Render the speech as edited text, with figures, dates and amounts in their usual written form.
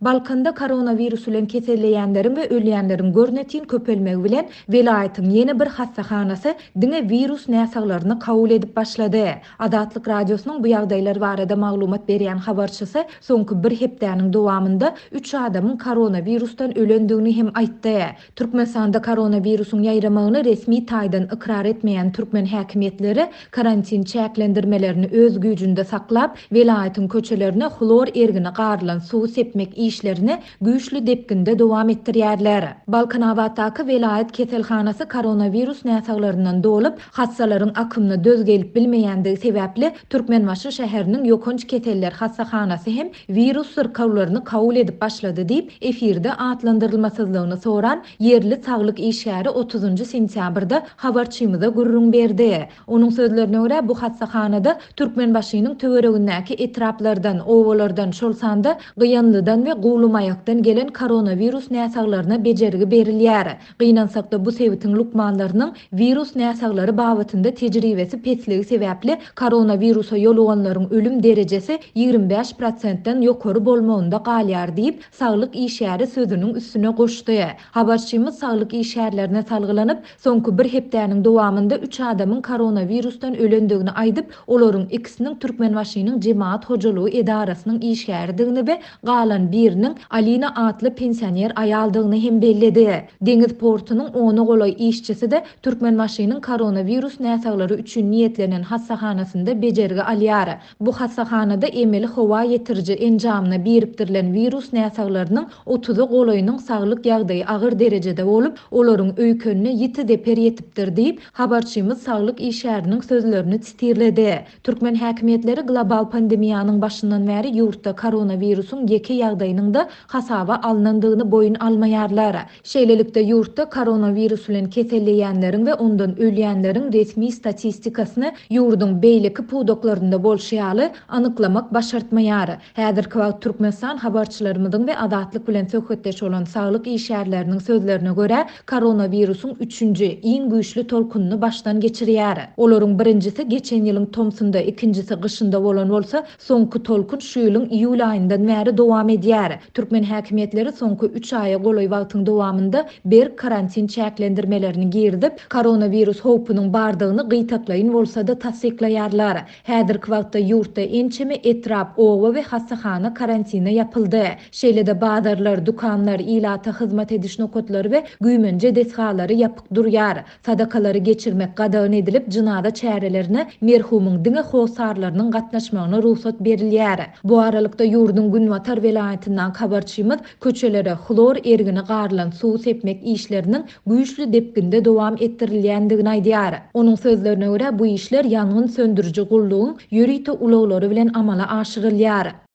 Balkanda koronawirus bilen keselleýänleriň we ölýänleriň görnetin köpelmegi bilen, welaýatyň ýene bir hassahanasy diňe wirus näsaglaryny kabul edip başlady. Azatlyk Radiosynyň bu ýagdaýlar barada maglumat berýän habarçysy soňky bir hepdäniň dowamynda üç adamyň koronawirusdan ölendigini hem aýtdy. Türkmenistanda koronawirusyň ýaýramagyny resmi taýdan ykrar etmeýän türkmen häkimiýetleri karantin çäklendirmelerini öz güýjünde saklap, welaýatyň köçelerine hlor ergini garylan suwy sepmek işlerini güýçli depginde dowam etdirýärler. Balkanabatdaky welaýat keselhanasy koronawirus näsaglaryndan dolup, hassalaryň akymyna döz gelip bilmeýändigi sebäpli, Türkmenbaşy şäheriniň ýokanç keseller hassahanasy hem wirus syrkawlaryny kabul edip başlady diýip, efirde atlandyrylmasyzlygyny soran ýerli saglyk işgäri otuzynjy sentýabrda habarçymyza gürrüň berdi. Onuň sözlerine görä, bu hassahanada Türkmenbaşynyň töweregindäki etraplardan, obalardan, şol sanda Gyýanlydan we Guwlymaýakdan gelen koronawirus näsaglaryna bejergi berilýär. Gynansakda bu sebitiň lukmanlarynyň wirus näsaglary babatynda tejribesi pesligi sebäpli koronawirusa ýoluganlaryň ölüm derejesi 25 prosentden ýokary bolmagynda galýar diýip, saglyk işgäri sözüniň üstüne goşdy. Habarçymyz saglyk işgärlerine salgylanyp, soňky bir hepdäniň dowamynda üç adamyň koronawirusdan ölendigini aýdyp, olaryň ikisiniň Türkmenbaşynyň jemagat hojalygy edarasynyň işgäridigini we galan biriniň Alina atly pensioner aýaldygyny hem belledi. Deňiz portunyň ona golaý işçisi-de Türkmenbaşynyň koronawirus näsaglary üçin niýetlenen hassahanasynda bejergi alýar. Bu hassahanada emeli howa ýetiriji enjamyna birikdirilen wirus näsaglarynyň otuza golaýynyň saglyk ýagdaýy agyr derejede bolup, olaryň öýkenine ýiti zeper ýetipdir diýip, habarçymyz saglyk işgäriniň sözlerini sitirledi. Türkmen häkimiýetleri global pandemiýanyň başyndan bäri ýurtda koronawirusyň ýeke ýagdaýynyň-da hasaba alnandygyny boýun almaýarlar. Şeýlelikde, ýurtda koronawirus bilen keselleýänleriň we ondan ölýänleriň resmi statistikasyny ýurduň beýleki pudaklarynda bolşy ýaly, anyklamak başartmaýar. Häzirki wagt Türkmenistan habarçylarymyzyň we Azatlyk bilen söhbetdeş bolan saglyk işgärleriniň sözlerine görä, koronawirusyň üçünji, iň güýçli tolkunyny başdan geçirýär. Olaryň birinjisi geçen ýylyň tomsunda, ikinjisi gyşynda bolan bolsa, soňky tolkun şu ýylyň iýul aýyndan bäri dowam edýär. Türkmen häkimiýetleri soňky üç aýa golaý wagtyň dowamynda berk karantin çäklendirmelerini girizip, koronawirus howpunyň bardygyny gytaklaýyn bolsa-da tassyklaýarlar. Häzirki wagtda ýurtda ençeme etrap, oba we hassahana karantine ýapyldy. Şeýle-de bazarlar, dükanlar, ilata hyzmat ediş nokatlary we güýmenje desgalary ýapyk durýar. Sadakalary geçirmek gadagan edilip, jynaza çärelerine merhumyň diňe hossarlarynyň gatnaşmagyna rugsat berilýär. Bu aralykda, ýurduň günbatar welaýatyndaky habarçymyz köçelere hlor ergini garylan suw sepmek işleriniň güýçli depginde dowam etdirilýändigini aýdýar. Onuň sözlerine görä, bu işler ýangyn söndüriji gullugyň ýörite ulaglary bilen amala aşyrylýar.